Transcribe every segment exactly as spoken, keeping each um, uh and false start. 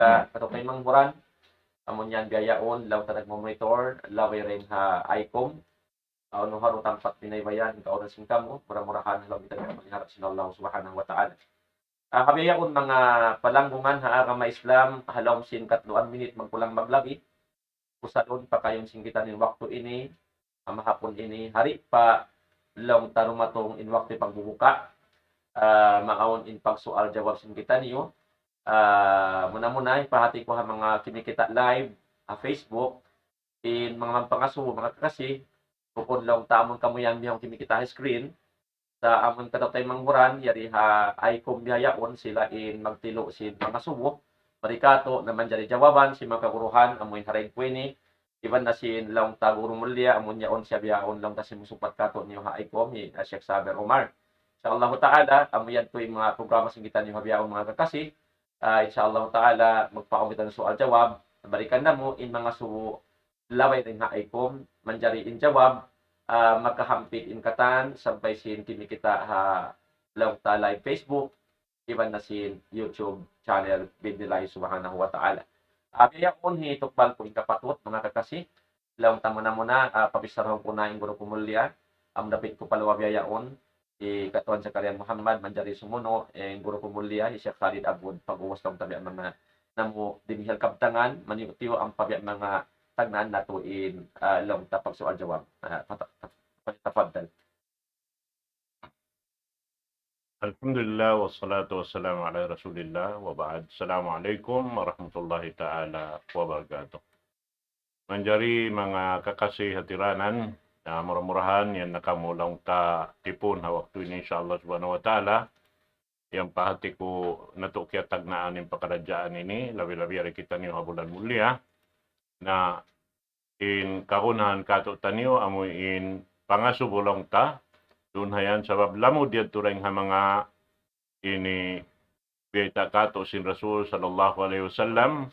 Kita, katu' kay manghuran, amun yan biya' yaun, laung ta nagmo-monitor, labi dayn ha ICOM, awn hanu tampat pinaybayan, kauran sin kamu, mura-murahan, laung kita nagmaniharap sin Allah Subhanahu wa Ta'ala. Ah, ha biya' yaun manga palanggungan ha agama Islam, ha lawm sin katluan minit magkulang maglabi, usalun pakayun sin kitaniyu in waktu ini, ha mahapun ini, hari pa laung ta dumatung in waktu pagbubuka, ah, maawn in pagsual jawab sin kitaniyu. Ah, muna-muna, hipahati ku ha manga kimikita' live ha Facebook, in manga pangasubu, manga kakasi, bukun laung ta amun kamu yan bihaun kimikita' ha screen, sa' amun katu' tay manghuran, yari ha ICOM biya' yaun sila in magtilu' sin pangasubu, mari katu' na manjari jawaban sin manga kaguruhan, amun ha dayn ku ini, iban na sin laung ta guru mulliya, amun yaun siya biya' yaun laung ta sin musugpat katu' niyu ha ICOM, hi, ah, Sheikh Saber Omar. Insya Allah Ta'ala, amun yadtu in manga programa sin kitaniyu ha biya' yaun manga kakasi, ah, insya Allah Ta'ala, magpakaw kita na sual jawab, balikan namu' in manga subu labi dayn ha ICOM, manjari in jawab, ah, makahampit in katan, sampay sin kimikita' ha laung ta live Facebook, iban na sin YouTube channel, bi'idhnillahi subhanahu wa ta'ala. Ah, biya' yaun hitukbal ku in kapatut, manga kakasi, laung ta muna-muna, ah, pabissarahun ku na in guru ku mulliya, amun dapit ku pa luwa biya' yaun, hi Katuan Zakaria Muhammad, manjari sumunu', eh, guru ku mulliya, hi Sheikh Khalid Abud, pag-ubus laung ta biya' manga namu' dimihil kabtangan, maniyu'-tiyu' ampa biya' manga tagnaan natu' in, ah, laung ta pagsual jawab. Ah, fata-, fat-, fat-, tafaddal. الحمد لله والصلاة والسلام على رسول الله وبعد. السلام عليكم ورحمة الله تعالى وبركاته. Manjari manga kakasi ha tiranan, na mura-murahan yan na kamu laung ta tipun ha waktu ini, insya Allah subhanahu wa ta'ala. Yan pahati ku natu' kiyatagnaan in pakaradjaan ini, labi-labi yari kitaniyu ha bulan mulliya. Na in kagunahan katu'taniyu amu in pangasubu laung ta, duun ha yan sabab lamud yadtu dayn ha manga ini biyayta' katu' sin Rasul sallallahu alayhi wasallam,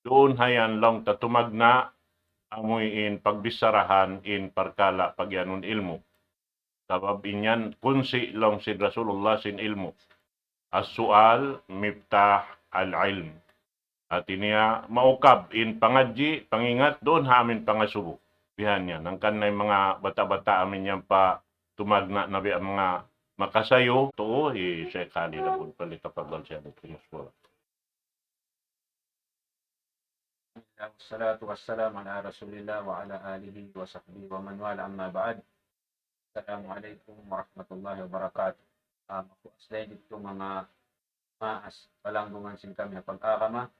duun ha yan laung ta tumagna' amu in pagbissarahan in parkala' pagiyanun ilmu'. Sabab in yan kunsi' laung sin Rasulullah sin ilmu'. السؤال مفتاح العلم. Hati niya, maukab in pangadji', pangingat duun ha amu in pangasubu. Bihan yan. Hangkan na in manga bata'-bata' amu in yan pa tumagna' na biya' manga makasayu, tuu, hi Sheikh Khalid Abud, فليتفضل سيادة المشكورا. بسم الله والصلاة والسلام على رسول الله وعلى آله وصحبه ومن والاه، أما بعد. السلام عليكم ورحمة الله وبركاته. Ah, mapuas dayn didtu manga maas, palanggungan sin kami ha pag-agama.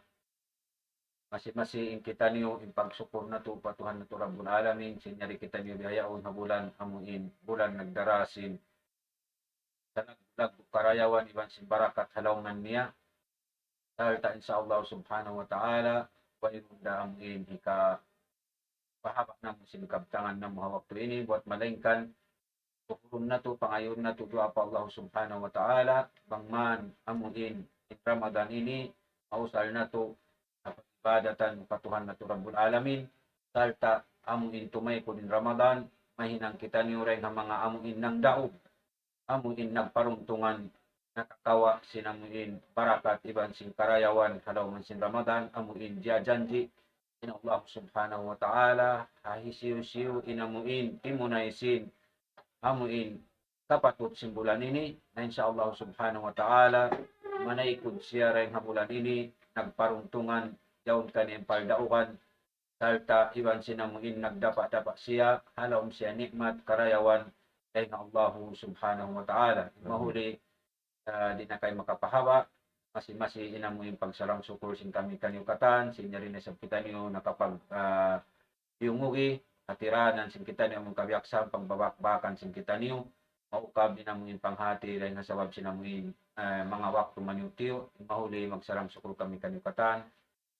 Masi-masi in kitaniyu, in pagsukul natu' pa Tuhan natu' Rabbul Alamin, sin yari kitaniyu bihaun ha bulan, amu in bulan nagdara sin salaggu'-laggu' karayawan iban sin barakat ha lawman niya. Sarta' insya Allah subhanahu wa ta'ala, wayruun da amu in hika pahaba' namu' sin kabtangan namu' ha waktu ini, buwat malaingkan, sukurun natu', pangayuun natu' duwaa pa Allah subhanahu wa ta'ala, bang man amu in, in Ramadan ini, mausal natu', ha pag-ibadatan pa Tuhan natu' Rabbul Alamin, sarta' amu in tumaykud in Ramadan, mahinang kitaniyu dayn ha manga amu in nangdaug, amu in nagparuntungan, nakakawa' sin amu in barakat iban sin karayawan ha lawm sin Ramadan, amu in jiyajanji' sin Allah subhanahu wa ta'ala, ha hisiyu-siyu in amu in timunay sin amu in kapatut sin bulan ini, na insya Allah subhanahu wa ta'ala, manaykud siya dayn ha bulan ini, nagparuntungan, yaun kaniya in paldaugan, sarta' iban sin amu in nagdapa'-dapa' siya, ha lawm siya ni'mat, karayawan, dayn ha Allah subhanahu wa ta'ala. Mahuli, ah, di' na kami makapahaba', masi-masi in amu in pagsarang-sukul sin kami kaniyu katan, sin yari na isab kitaniyu nakapag, ah, yungugi, ha tiranan sin kitaniyu amu in kabiyaksahan, pagbabakbakan sin kitaniyu, maukab in amu in panghati, dayn ha sabab sin amu in, eh, manga waktu maniyu'-tiyu', mahuli magsarang-sukul kami kaniyu katan,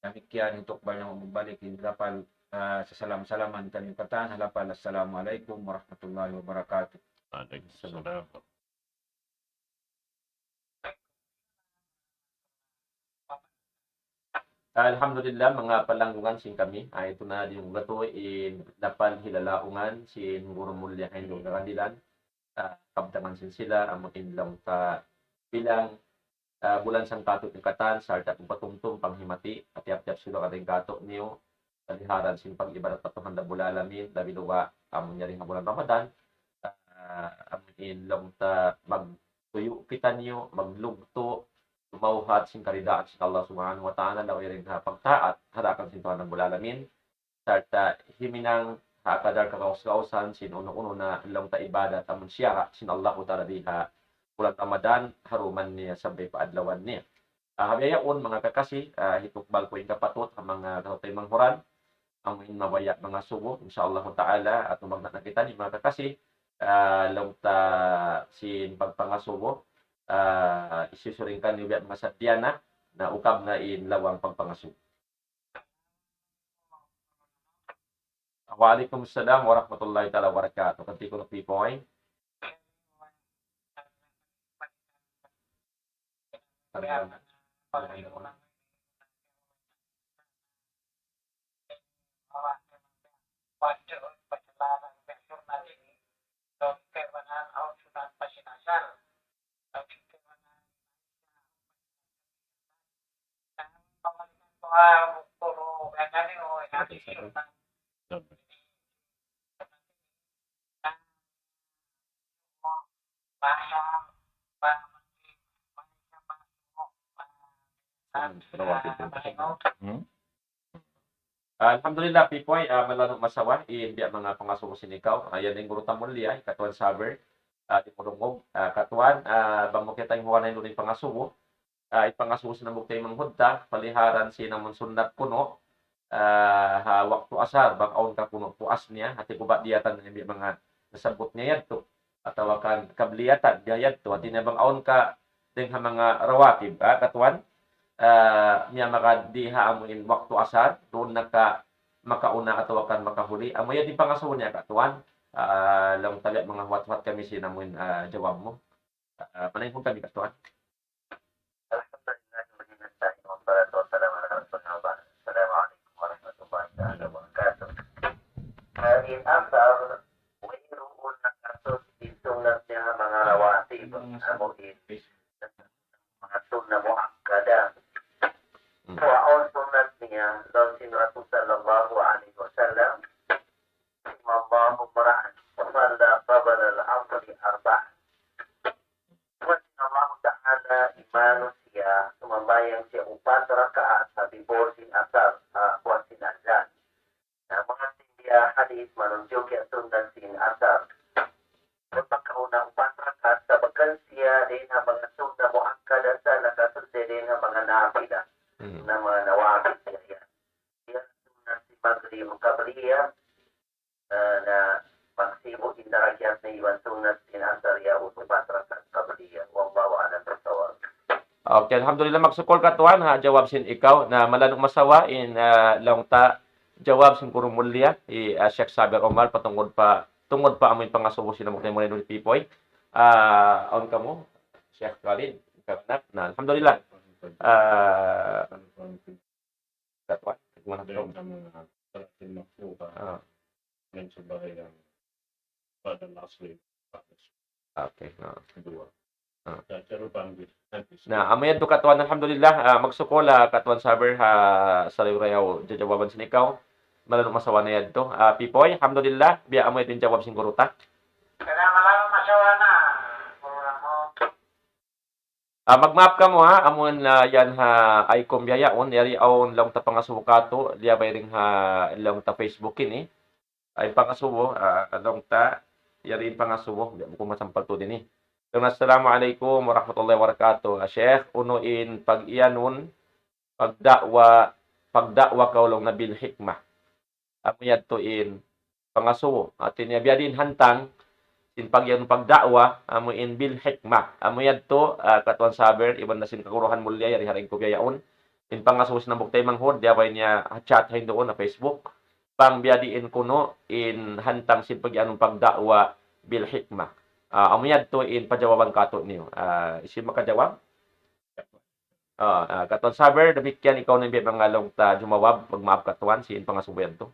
damikkiyan hitukbal namu' magbalik in lapal, ah, sasalam-salaman kaniyu katan, ha lapal, Assalamu alaykum warahmatullahi wabarakatuh. Waalaikumsalam. Alhamdulillah, manga palanggungan sin kami. Ah, yadtu na diyungug natu' in lapal hilalaungan sin guru mulliya ha Hindu Karandilan. Ah, kabtangan sin sila, amu in laung ta bilang ah, bulan sangkatu' in katan, sarta' pagpatumtum, panghimati, ha tiyap-tiyap silugan dayn kātu'niyu, paliharan sin pag-ibadat pa Tuhan Rabbul Alamin, labi luwa', amun yari ha bulan Ramadan, ah, amun in laung ta magtuyu' kitaniyu, maglugtu', lumawhat sin karidaan sin Allah Subhanahu wa Ta'ala, laung yari ha pagtaat, ha daakan sin Tuhan Rabbul Alamin, sarta' himinang ha kadar kagaus-gausan sin unu-unu na laung ta ibadat amun siyara' sin Allahu Ta'ala di ha bulan Ramadan, ha dum niya sampay pa adlawan niya. Ah, ha bihaun, manga kakasi, ah, hitukbal ku in kapatut ha manga kataymanghuran, amu in mabaya' mangasubu, insya Allahu Ta'ala, atu magna' na kita ini, manga kakasi, ah, laung ta sin pagpangasubu, ah, isisuring kaniyu biya' manga sadja na, na ukab na in lawang pagpangasubu. Wa alaikum salam warahmatullahi ta'ala wabarakatuh. Kanti kunu' Pipoy. Hmm? Alhamdulillah, Pipoy, ah, malanu' masawa, in biya' manga pangasubu sin ikaw, ah, yan in guru ta mulliya, Katuan Saber, ah, di' mu dungug, ah, Katuan, ah, bang mu kita in huwanan in pangasubu, ah, in pangasubu sin hambuuk taymanghud ta, paliharan sin amun sunnat kunu', ah, ha waktu asar, bang awn ka kunu' puas niya, hati ku ba diyatan in biya' manga nasabbut niya yadtu, atawa kan kabliyatan, biya' yadtu, hati niya bang awn ka dayn ha manga rawatib, ah, Katuan, ah, niya maka di ha amu in waktu asar, duun na ka makauna atawa kan makahuli, amu yan in pangasubu niya, Katuan, ah, laung ta biya' manga huwat-huwat kami sin amu in, ah, jawab mu. Ah, panayhun kami, Katuan. الحمد لله ولي الصالحين والصلاة والسلام على رسول الله وبعد. السلام عليكم ورحمة الله تعالى وبركاته. In asar, wayruun nakatud in sunnat niya ha manga rawatib, amu in manga sunnat muakkada. Hmm. Wa awn sunnat niya, laung sin Rasul sallallahu alayhi wasallam, رحم الله امرأ صلى قبل العصر أربعا. Kuwan sin Allahu Ta'ala in manusiya' sumambahayang siya upat rakaat ha before sin asar, ha kuwan sin azan. Na, manga sin biya' hadith manunjuki in sunnat sin asar. Pagkauna upat rakaat, sabab siya dayn ha manga sunnat muakkada sa nakasud dayn ha manga nafila. Hmm. Na manga nawafil siya yan. Yan sunnat sin Maghrib qabliya, ah, na magsibu' in darajat niya iban sunnat sin asar yaun upat rakaat qabliya. Wallahu a'lam bissawab. Okay, alhamdulillah, magsukul Katuan ha jawab sin ikaw, na malanu' masawa in, ah, laung ta jawab sin guru mulliya, hi, ah, Sheikh Saber Omar, patungud pa, tungud pa amu in pangasubu sin hambuuk taymanghud Pipoy. Ah, awn kamu, Sheikh Khalid, kanak. Na, alhamdulillah. Ah, Katuan, mana tu? Ah. Okay, ah. Ah. Na, amu yan tu Katuan, alhamdulillah, ah, magsukul, ah, Katuan Saber, ha, sarayaw-rayaw jajawaban sin ikaw. Malanu' masawa na yan tu. Ah, Pipoy, alhamdulillah, biya' amu yan in jawab sin guru ta. Malanu' masawa na, guru natu'. Ah, magmaap kamu ha, amun, ah, yan ha, ay kum biya' yaun, yari awn laung ta pangasubu katu', liyabay dayn ha laung ta Facebook ini. Ay pangasubu, ah, laung ta, yari in pangasubu, di' ku masampal tuud ini. Laung niya, "Assalamu alaykum warahmatullahi wabarakatuh. Ah, Sheikh, unu in pag-iyanun, pagda'wa, pagda'wa kaw laung niya bil hikmah." Amu yadtu in pangasubu. Hati niya biya' diin hantang sin pag-, yan pagda'wa, amu in bil hikmah. Amu yadtu, ah, Katuan Saber, iban na sin kaguruhan mulliya, yari ha dayn ku biya' yaun. In pangasubu sin hambuuk taymanghud, diyabay niya ha chat ha hinduun, ha Facebook. Bang biya' diin kunu' in hantang sin pag-, anu, pagda'wa bil hikmah. Ah, amu yadtu in pajawaban katu'niyu. Ah, hisiyu makajawab? Ah, ah, Katuan Saber, damikkiyan ikaw na in biya' manga laung ta jumawab, magmaap Katuan, sin pangasubu yan tu.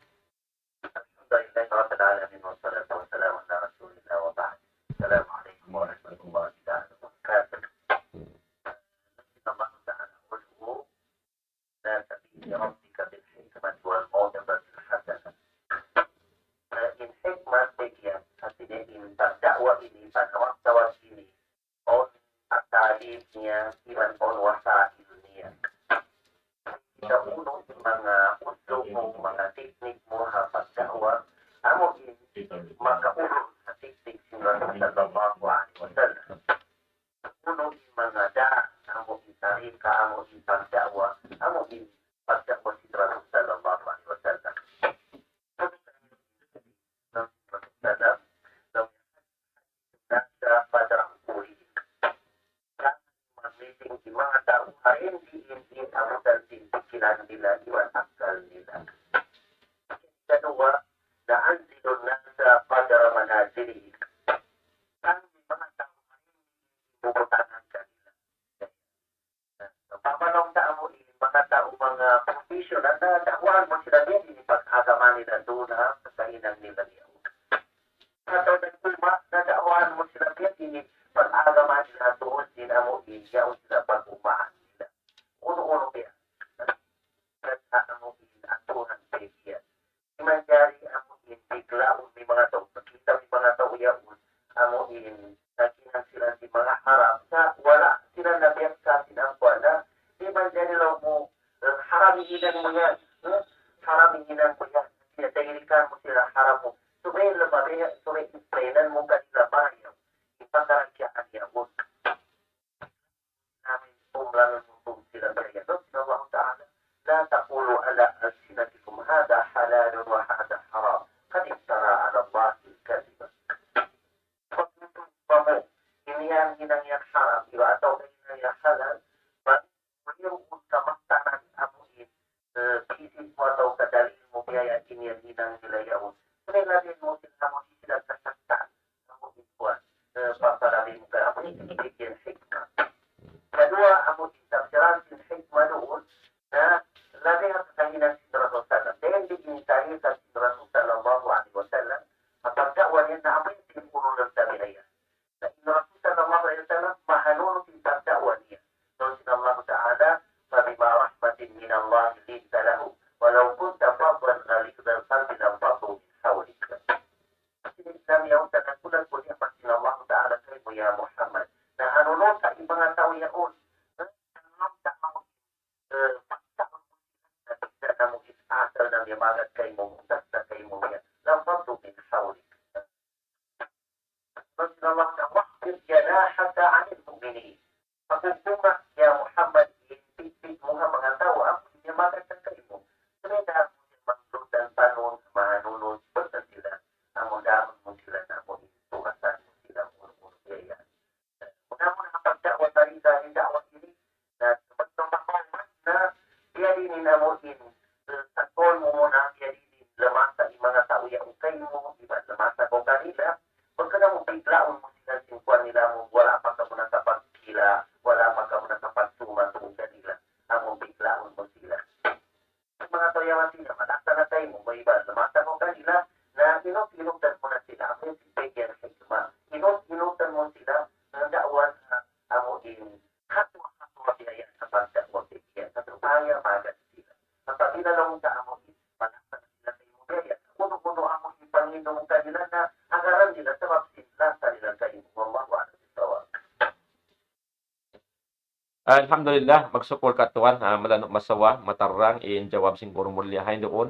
الحمد لله رب العالمين والصلاة والسلام على رسول الله وبعد. السلام عليكم ورحمة الله تعالى وبركاته. Hmm. ربك بالحكمة والموعظة الحسنة. In hikmah, pag'iyan, hati niya in pagda'wa ini, panawag-tawag ini, awn asalib niya, iban awn wasail niya. Sa' unu in manga uslub mu, manga teknik mu ha pagda'wa, amu in makaulung ha teknik sin Rasul sallallahu alayhi wasallam. Unu in manga daan, amu in tarika, amu in pagda'wa, amu in pagda'wa sin Rasul sallallahu alayhi wasallam. Rasul sallam, لم يحدث الناس قدر عقولهم. Kami mamiling in manga tau ha hindi in abutan sin pikilan nila iban akal nila. Ikaduwa, ننزل الناس قدر منازلهم. Kami manga tau ha hindi in bubutangan kanila. Pamanaw ta amu in manga tau, manga professional, na da'wahan mu sila biya' ini pag-agama nila duun ha kakahinang nila yaun. Atawa nagtuma, na da'wahan mu sila biya' ini pag-agama nila duun sin amu in yaun sila pag-umahan nila. Unu-unu biya'. Nagta'amu in aturan biya' ini. Di' manjari amu in biglaun in manga tau. Makita' in manga tau yaun, amu in naghinang sila sin manga haram. Sa' wala' sila nabiyaksa sin ampuan na. Di' manjari laung mu, eh, haram in hinang mu yan. Eh, haram in hinang mu yan. Di' na tayrikan mu sila haram mu. Subay lamari, subay explainan mu kanila marayaw in pagkarajaan yaun. Namin pumlangan hukum sila biya' yan. Laung sin Allah Ta'ala, لا تقولوا على ألسنتكم هذا حلال وهذا حرام، قد افترى على الله الكذب. Pagtutup kamu, ini yan hinang yan haram, iban atawa hinang yan halal, bang mayruun kamatanan amu in, eh, basis mu atawa kadalil mu biya' yan in yan hinang nila yaun. Kaya labi mu sila mu di' sila kasaktan. Amu in kuwan, eh, paparabi mu ka, amu in bigyan hikmah. Kaduwa, amu in tafsiran sin hikmah duun, na labi ha kahinang sin Rasul sallam. Dayn di in tarika sin Rasul sallallahu alayhi wasallam, ha pagda'wa niya na amu in sin ulul tabi'iyah. Na in Rasul sallallahu alayhi wasallam, mahanunut in pagda'wa niya. Laung sin Allah Ta'ala, فبما رحمة من الله لنت لهم، ولو كنت فظا غليظ القلب لانفضوا من حولك. Sin Islam yaun, sa' nagkulang ku ni'mat sin Allah Ta'ala kaymu, ya Muhammad. Na hanunut ta in manga tau yaun. Hanunut ta amu, eh, pagtaun mu sila, na bisan amu in asal na miyamagad kaymu, mutas na kaymu niya. لانفضوا من حولك. Laung sin Allah Ta'ala, واخفض جناحك عن المؤمنين. Pagkukunga, ya Muhammad, in bikbik mu ha manga tau amu in miyamagad kaymu. Subay da mu sila maglutan panun, mahanunut, basta sila, amu da mu sila, na amu in tugasan mu sila, unu-unu biya' yan. Muna-muna ha pagda'wa, tarika sin da'wa ini, na sabab na makawa na, biya' diin in amu in, eh, sakol mu muna, biya' diin in lamasa in manga tau yaun kaymu, iban lamasa kaw kanila, bang kaw na mu biglaun mu sila sin kuwan nila mu, wala' pa kamu nakapagkila, wala' pa kamu nakapagtuma tuud kanila, amu biglaun mu sila. Manga tau yaun, hati niya, malasa na kaymu, iban lamasa kaw kanila, na inut-inutan mu na sila, amu in bigyan hikmah. Inut-inutan mu sila, na da'wa na, amu in, hatwa-hatwa biya' yan, sa' pagda'wa biya' yan, sa' supaya magad sila. Apabila laung ta amu in, malasa na sila kaymu biya' yan, unu-unu amu in panghindu' mu kanila na, agaran nila, sabab sin lasa nila kaymu. والله أعلم بالصواب. Alhamdulillah, magsukul katuan, ah, malanu' masawa, matarrang in jawab sin guru mulliya ha yan duun.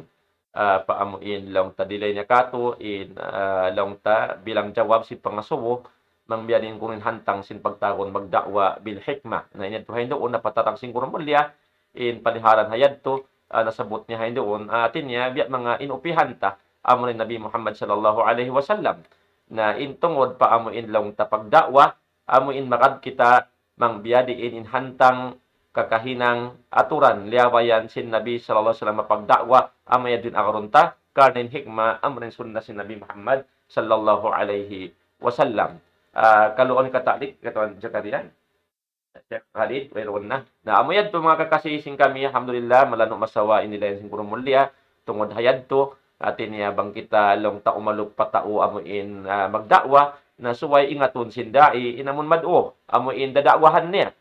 Ah, pa amu in laung ta dilay niya katu', in, ah, laung ta bilang jawab sin pangasubu, bang biya' diin kunu' in hantang sin pagtawagun magda'wa bil hikmah. Na, in yadtu ha yan duun, napatarrang sin guru mulliya, in paliharan ha yadtu, ah, nasabut niya ha yan duun, ah, hati niya, biya' manga inupihan ta, amura in Nabi Muhammad sallallahu alayhi wasallam. Na, in tungud pa amu in laung ta pagda'wa, amu in magad kita bang biya' diin in hantang kakahinang aturan liyabayan sin Nabi sallallahu alayhi wasallam pagda'wa, amu yan in agarun ta, karna' in hikmah, amura in sunnah sin Nabi Muhammad sallallahu alayhi wasallam. Ah, kalu awn katalik, katuan Zakaria? Sheikh Khalid, wayruun na. Na, amu yadtu manga kakasi sin kami, alhamdulillah, malanu' masawa in nilay sin guru mulliya, tungud ha yadtu, hati niya bang kita laung ta umalup pa tau amu in, ah, magda'wa, na subay ingatun sin da'i, in amun mad'u, amu in dada'wahan niya.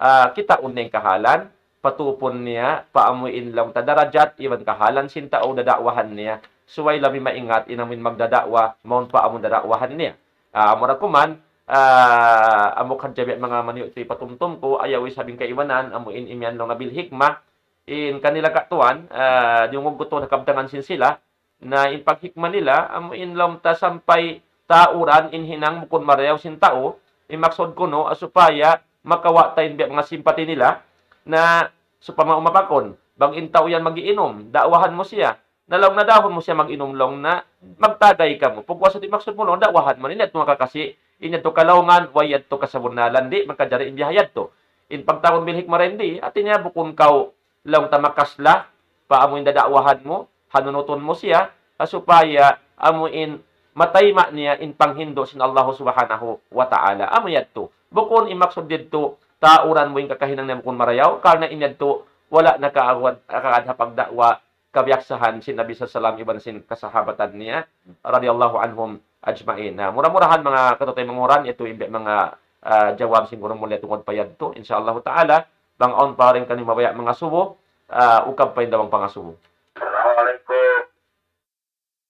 Ah, kitaun niya in kahalan, patupun niya, pa amu in laung ta darajat, iban kahalan sin tau dadakwahan niya. Subay labi maingat in amu in magdadakwa, mawn pa amu in dadakwahan niya. Ah, amura kuman, ah, amu kan jabi manga maniyu' tu ipatumtum ku, ayaw isab in kaibanan, amu in imiyan laung Nabil Hikmah, in kanila katuan, ah, diyungug ku tuud ha kabtangan sin sila, na in paghikmah nila, amu in laung ta sampay tauran in hinang bukun marayaw sin tau, in maksud kunu', ah, supaya makawa' ta in biya' manga simpati nila, na supama umapakun, bang in tau yan mag-iinum, dakwahan mu siya, na laung na dahun mu siya mag-inum laung na, magtagay kamu. Pagkuha sa di' maksud mu laung, dakwahan mu, in yadtu makakasi, in yadtu kalaungan, way yadtu kasabunnalan, di', makajari in biya' yadtu. In pagtawagun bil hikmah ra in di', hati niya bukun kaw laung ta makasla, pa amu in dadakwahan mu, hanunutun mu siya, ha supaya amu in matayma' niya in panghindu' sin Allah Subhanahu wa Ta'ala. Amu yadtu. Bukun in maksud didtu, tauran mu in kakahinang niya bukun marayaw, karna' in yadtu, wala' nakaagad, nakaagad ha pagdakwa, kabiyaksahan sin Nabi sallallahu alayhi wasallam iban sin kasahabatan niya, radiyallahu anhum ajma'in. Na, mura-murahan manga kataymanghuran, mura-murahan, yadtu in manga, ah, jawab sin guru mulliya tungud pa yadtu. Insha Allah Ta'ala, bang awn pa dayn kaniyu mabaya' mangasubu, ah, ukab pa in dawang pangasubu. Assalamu alaykum.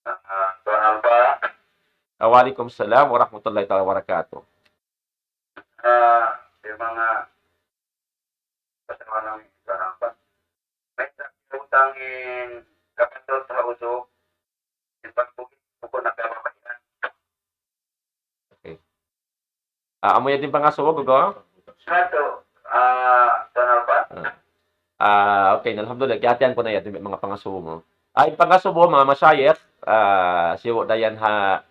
Ah, Tuan Alpa. Ah, wa alaykum salam wa rahmatullahi ta'ala wa barakatuh. Ah, di' manga pasal namin Tuan Alpa. Mayta' utang in kapatut ha usug, in pagbugit, bukun na kababaihan. Okay. Ah, amu yan in pangasubu, gugu? Satu, ah, Tuan Alpa. Ah. Ah, okay, alhamdulillah. Kiyahatihan ku na yan, in manga pangasubu mu. Ah, in pangasubu, manga mashayikh, ah, sibu' dayan ha,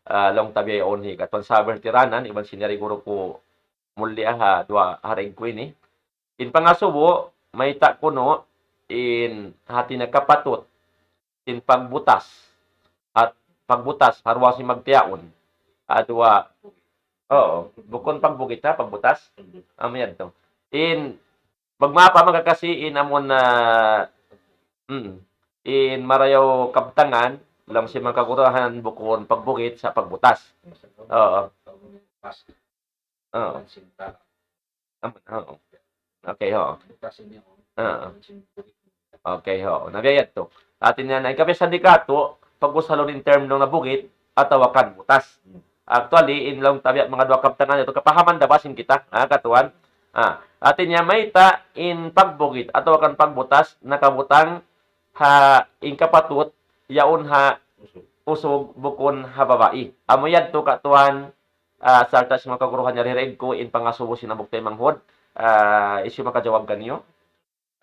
ah, laung ta bihaun hi Katuan Saber Tiranan, iban sin yari guru ku mulliya ha duwa ha daig ku ini. In pangasubu, mayta' kunu', in hati niya kapatut, in pagbutas. At pagbutas, ha duwa sin magtiyaun. Ha duwa, oo, bukun pagbugit ha, pagbutas. Amu yadtu. In, magmapa makakasi in amun, ah, mm, in marayaw kabtangan, laung sin manga kagurahan bukun pagbugit sa' pagbutas. Oo. Oo. Am-, oo. Okay, oo. Oo. Okay, oo. Na biya' yadtu. Hati niya na, in kabiyasahan di katu', pag-usalun in term laung na bugit, atawa kan butas. Actually, in laung ta biya' manga duwa kabtangan yadtu, kapahaman da ba sin kita, ha, katuan? Ah, hati niya mayta' in pagbugit, atawa kan pagbutas, nakabutang ha, in kapatut, yaun ha usug bukun ha babai. Amu yadtu katuan, ah, sarta' sin manga kaguruhan yari ha daig ku in pangasubu sin hambuuk taymanghud, ah, hisiyu makajawab kaniyu.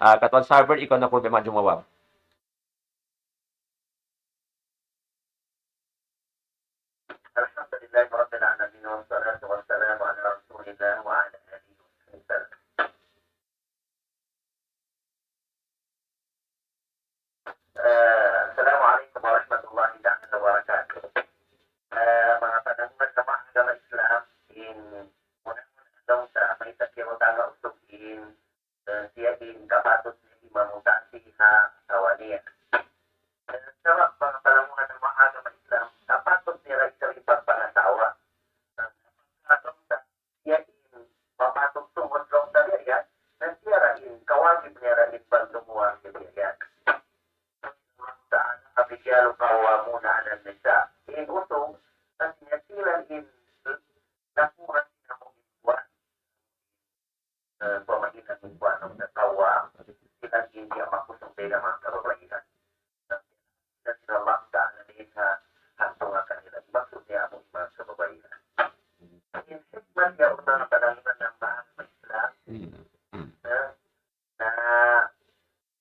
Ah, katuan Saber, ikaw na kunu' biya' manga jumawab. الحمد لله رب العالمين، والصلاة والسلام على رسول الله وعلى آله وصحبه وسلم. Eh, Assalamualaikum warahmatullahi ta'ala wabarakatuh. Eh, manga padangunan jamaah agama Islam, in muna-muna laung ta, mayta' kiyawa' ta usug in, eh, siya in kapatut niya mamutasi ha asawa niya. Eh, sabab manga padangunan jamaah agama Islam, kapatut niya ra isab in pagpangasawa. Eh, laung ta, siya in mapatut tungud laung ta biya' yan, na siya ra in kawajib niya ra in pagtumuan niya biya' yan. Allah Ta'ala, الرجال قوامون على النساء. In usug, na siya sila in nakuha sin amu in kuwan. Eh, pamahinang in kuwan, in nakawa, sila in di' makusug dayn ha manga kababaihan. Sila sin Allah Ta'ala dayn ha hangtungan kanila. Maksud niya amu in manga kababaihan. In hikmat niya, manga padangunan jamaah agama Islam, na, na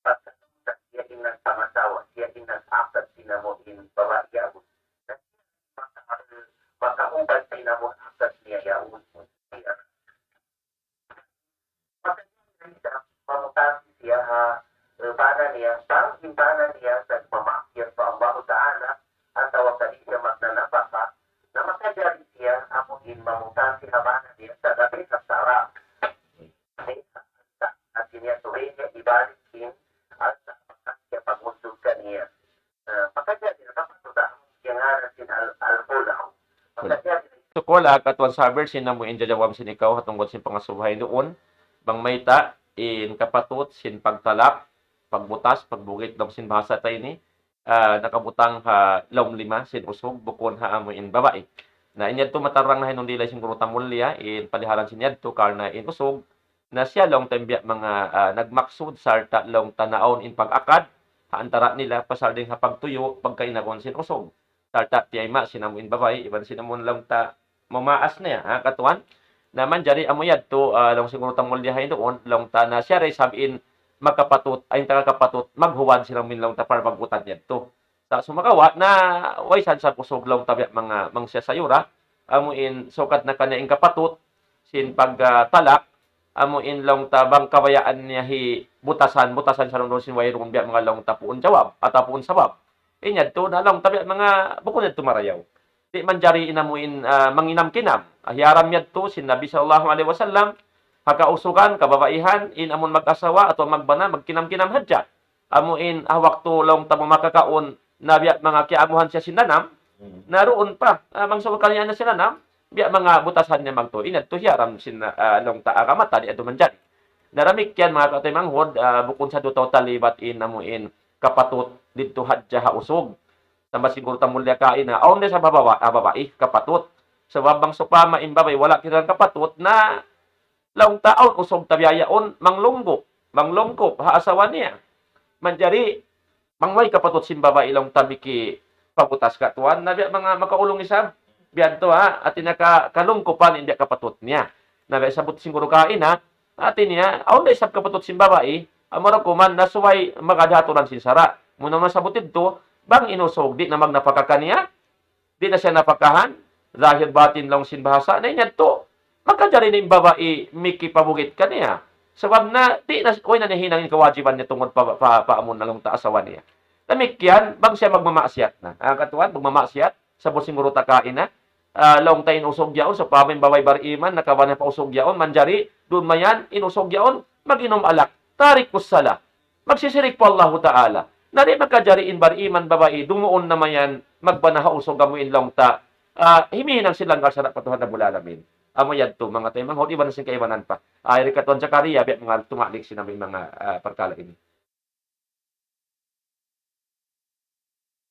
pagkatapos siya in nagpangasawa, siya in nag-akad sin amu in babai yaun. Na siya maka-, makaubad sin amu in akad niya yaun. Siya. Maka siya mamutasi siya ha, eh, bana niya, bang in bana niya nagmamaksiyat pa Allah Ta'ala, atawa ka di' siya magnanapaka, na makajari siya amu in mamutasi ha bana niya sa labi ha sara'. Hati niya subay niya ibalik in alta' maka siya pag-usug kaniya. Ah, makajari na dapat sudah yang ngaran sin al-, al-khula'. Makajari na. Sukul, ah, Katuan Saber, sin amu in jajawab sin ikaw ha tungud sin pangasubuhay duun. Bang mayta', in kapatut sin pagtalak, pagbutas, pagbugit, laung sin bahasa ta ini, ah, nakabutang ha lawm lima sin usug, bukun ha amu in babai. Na, in yadtu matarang na hinung dilay sin guru ta mulliya, in paliharan sin yadtu, karna' in usug, na siya laung ta in biya' manga, ah, nagmaksud, sarta' laung ta naawn in pag-akad, ha antara nila, pasal dayn ha pagtuyu', pagkainagun sin usug. Sarta' tiyayma' sin amu in babai, iban sin amu in laung ta mamaas niya, ha, katuan. Na manjari amu yadtu, ah, laung sin guru ta mulliya ha duun, laung ta na siya da isab in makapatut, ay in taga kapatut, maghuwad sin amu in laung ta parbagutan yadtu. Sa' sumagawa' na, way san sa usug laung ta biya' manga, mangsiya sayura, amu in sukat na kaniya in kapatut, sin pag, ah, talak, amu in laung ta bang kabayaan niya hi butasan, butasan sa duun sin wayruun biya' manga laung ta puun jawab, atawa puun sabab. In yadtu na laung ta biya' manga bukun yadtu marayaw. Di' manjari in amu in, ah, manginam-kinam. Ah, hiyaram yadtu sin Nabi sallallahu alayhi wasallam, ha kausugan, kababaihan, in amun mag-asawa atawa magbana, magkinam-kinam hadja. Amu in, ah, waktu laung ta makakaun, na biya' manga kiyaamuhan siya sin nanam, Hmm. na duun pa, ah, bang sa kaniya na sin nanam, biya' manga butasan niya magtuy. In yadtu hiyaram sin, ah, laung ta agama ta, di' yadtu manjari. Na damikkiyan manga kataymanghuran, ah, bukun sa duun totally bat in amu in kapatut didtu hadja ha usug. Sa' bang sin guru ta mulliya kaina, awn da isab ha baba-, ha babai, kapatut. Sabab bang sawpama in babai wala' kinahanglan kapatut, na laung ta awn usug ta biya' yaun, manglunggup, manglunggup ha asawa niya. Manjari, bang way kapatut sin babai laung ta miki pabutas katuan, na biya' manga makaulung isab, biya' yadtu ha, hati niya ka-, kalungkupan in biya' kapatut niya. Na biya' sabut sin guru kaina, hati niya, awn da isab kapatut sin babai, amura kuman na subay magad ha aturan sin sara'. Muna masabut yadtu, bang in usug di' na magnapaka kaniya, di' na siya napakahan, zahir batin laung sin bahasa, na in yadtu, makajari na in babai mikipabugit kaniya. Sabab na, di' na, way na niya hinang in kawajiban niya tungud pa, pa, pa amun na laung ta asawa niya. Damikkiyan, bang siya magmamaksiyat na. Ah, katuan, magmamaksiyat, sabut sin guru ta kaina, ah, laung ta in usug yaun, sawpama in babai bariman, nakabana pa usug yaun, manjari, duun mayan, in usug yaun, mag-inum alak, tarikus salah. Magsisirik pa Allahu Ta'ala. Na di' makajari in bariman babai, dumuun na mayan, magbana ha usug amu in laung ta. Ah, himihinang sin langgal sara' pa Tuhan Rabbul Alamin. Amu yadtu, manga taymanghud, iban sin kaibanan pa. Ay, ri katuan Zakaria, biya' manga tumalik sin amu in manga, ah, parkala' ini.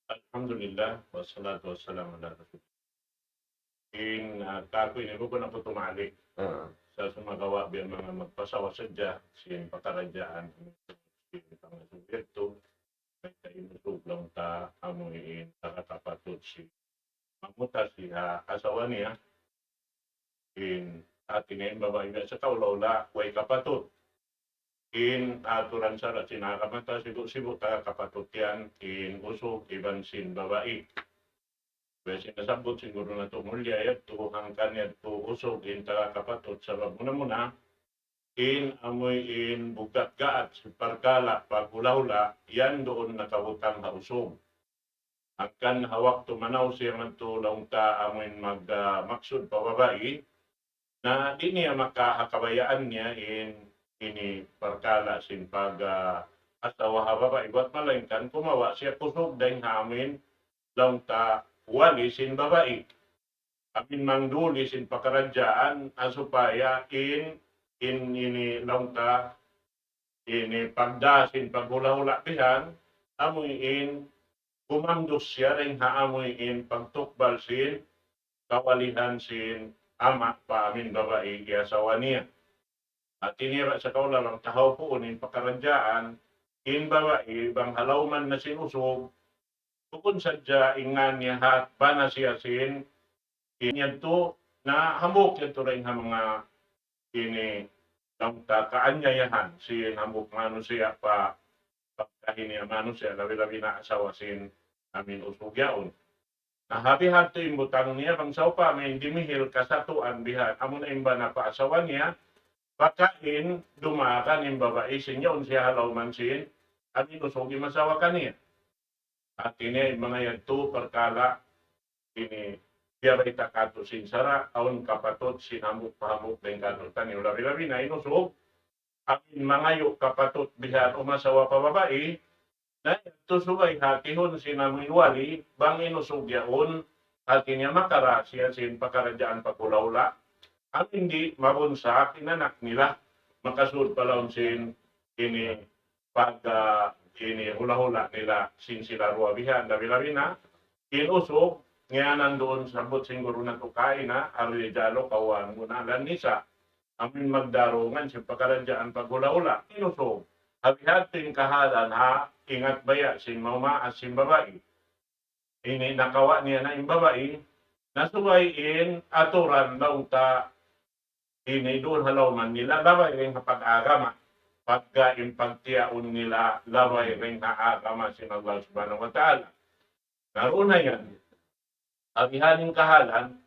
Alhamdulillah, wassalatu wassalamu ala rasulillah. In, ah, kaku' ini bukun aku tumalik. Ah. Sa' sumagawa' biya' manga magpasawa sadja sin pakaradjaan sin pangasubu yadtu, mayta' in usug laung ta amu in taga kapatut sin mamutas sin, ah, asawa niya. In hati niya in babai biya' sa kaula-ula, way kapatut. In aturan sara' sin agama ta, sibu'-sibu' taga kapatut yan, in usug iban sin babai. Biya' sin nasabbut sin guru natu' mulliya yadtu, hangkan yadtu usug in taga kapatut, sabab muna-muna, in amuin bugat-gaat sin parkala' paghula'-hula', yan duun nakabutang ha usug. Hangkan ha waktu manawsiya madtu laung ta amuin mag-, ah, maksud pa babai, na di' niya maka-, ha kabayaan niya in ini parkala' sin pag-, ah, asawa ha babai, buwat malaingkan kumawa' siya kusug dayn ha amuin laung ta wali sin babai. Amuin mangduli sin pakaradjaan, ah, supaya in, in ini laung ta, ini pagdā sin paghula'-hula' bihan, amuin gumandus siya dayn ha amuin pagtukbal sin kawalihan sin ama' pa amuin babai iyasawa niya. Hati niya ba sa kaula laung ta ha upuun in pakaradjaan, in babai bang ha lawman na sin usug, bukun sadja in ngan niya hat bana siya sin, in yadtu na hambuuk yadtu dayn ha manga ini laung ta kaanyayahan sin hambuuk manusiya' pa pagkahi niya manusiya', labi-labi na asawa sin amuin usug yaun. Na ha bihadtu in butang niya, bang sawpama in dimihil kasatuan bihan, amuna in bana pa asawa niya, baka in dumaakan in babai sin yaun siya ha lawman sin amuin usug in masawa kaniya. Hati niya in manga yadtu parkala' ini biya' bayta' katu' sin sara', awn kapatut sin hambuuk pa hambuuk dayn katu' taniyu, labi-labi na in usug, amuin mangayu' kapatut bihan umasawa pa babai, na yadtu subay hatihun sin amuin wali, bang in usug yaun, hati niya makarā siya sin pakaradjaan paghula'-hula', amuin di' mabunsak in anak nila. makasud pa lawm sin ini pag, ah, ini hula-hula nila sin sila duwa bihan, labi-labi na in usug, ngiyanan duun sabut sin guru natu' kaina, الرجال قوامون على النساء. Amu in magdarungan sin pakaradjaan paghula-hula, in usug. Ha bihadtu in kahalan ha, ingat baya' sin mamaas sin babai. Ini nakawa' niya na in babai, na subay in aturan laung ta ini duun ha lawman nila, labay dayn ha pag-agama. Pagga in pagtiyaun nila, labay dayn ha agama sin Allah Subhanahu wa Ta'ala. Na duun na yan. Ha bihaini kahalan,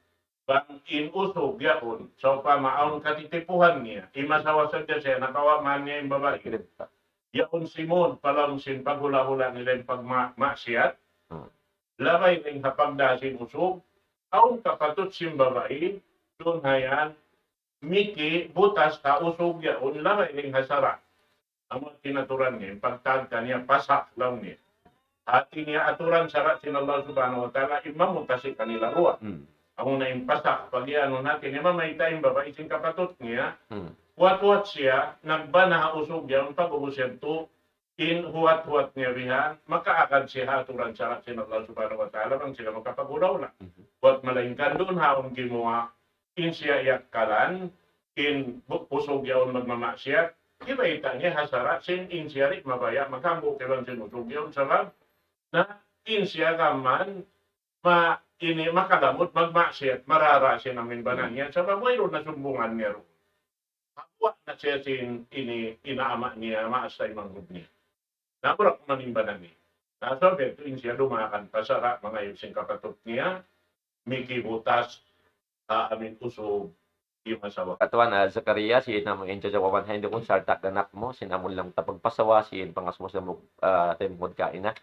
bang in usug yaun, sawpama awn katitipuhan niya, imasawa sadja siya, nakawa' man niya in babai. Yaun simud pa lawm sin paghula-hula nila in pagma-, maksiyat. Hmm. Labay dayn ha pagdā sin usug, awn kapatut sin babai, duun ha yan, miki butas ha usug yaun, labay dayn ha sara'. Amu in aturan niya, in pagtawag kaniya pasakh laung niya. Hāti niya aturan sara' sin Allah Subhanahu wa Ta'ala, in mamutas kanila duwa. Hmm. Amu na in pasakh, pag-iyanun hāti niya, mamayta' in babai sin kapatut niya. Hmm. Huwat-huwat siya, nagbana ha usug yaun, pag-ubus yadtu, in huwat-huwat niya bihan, makaagad siya ha aturan sara' sin Allah Subhanahu wa Ta'ala, bang sila makapaghula-hula. Mhm. Buwat malaingkan duun ha awn gimuwa', in siya iyakkalan, in bu-, usug yaun magmamaksiyat, kiyabayta' niya ha sara' sin in siya di' mabaya' maghambuuk iban sin usug yaun sabab, na in siya kaman, ma-, ini makalamud magmaksiyat, marara siya na in bana niya, sabab wayruun na sumbungan niya duun. Hawa na siya sin ini, ina' ama' niya, maas taymanghud niya. Na, burak man in bana niya. Na, sabab yadtu in siya dumagan pa sara', mangayu' sin kapatut niya, miki butas, ha amu in usug, imasawa. Katuan, ah, Zakaria, sin amu in jawaban ha yan duun, sarta' anak mu, sin amu in laung ta pagpasawa, sin pangasubu-subu, ah, taymanghud kaina.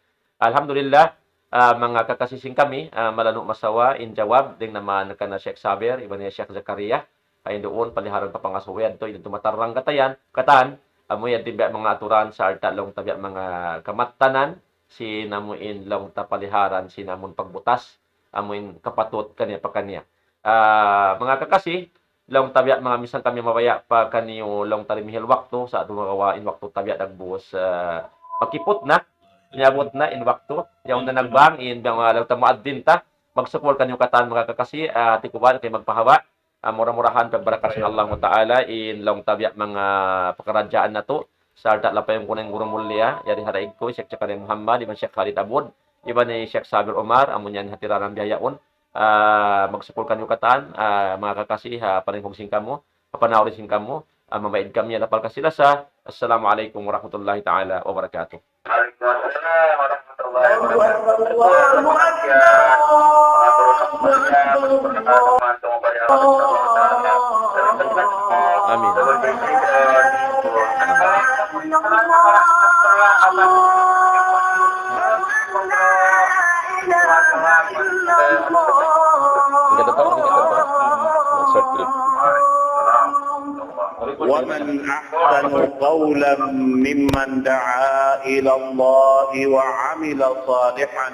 Alhamdulillah, ah, manga kakasi sin kami, ah, malanu' masawa in jawab, dayn naman kan Sheikh Saber, iban hi Sheikh Zakaria, ha yan duun, paliharan pa pangasubu yadtu, in tumatarang katan, katan, amu yan in biya' manga aturan, sarta' laung ta biya' manga kamattanan, sin amu in laung ta paliharan, sin amu in pagbutas, amu in kapatut kaniya pa kaniya. Ah, manga kakasi, laung ta biya' manga minsan kami mabaya' pa kaniyu laung ta dimihil waktu, sa' dumagawa' in waktu ta biya' dagbus, ah, makiput na, niyabut na in waktu, yaun na nagbang in biya' manga laung ta muadzin ta, magsukul kaniyu katan manga kakasi, ah, tikuban kay magpahaba', ah, mura-murahan pagbarakat sin Allah Ta'ala, in laung ta biya' manga pakaradjaan natu', sarta' lapayun ku na in guru mulia, yari ha daig ku, Sheikh Zakaria Muhammad, iban Sheikh Khalid Abud, iban hi Sheikh Saber Omar, amu yan hatiranan bihaun, ah, magsukul kaniyu katan, ah, manga kakasi, ha, paningkug sin kamu, ha panawri sin kamu, ah, mamaid kami, lapal kasi-lasa. Assalamu alaykum warahmatullahi ta'ala wabarakatuh. Wa alaykum assalam warahmatullahi wabarakatuh. Amin. Kita tahu, kita tahu. Maksud trip. ومن أحسن قولا ممن دعا إلى الله وعمل صالحا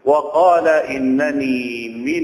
وقال إنني من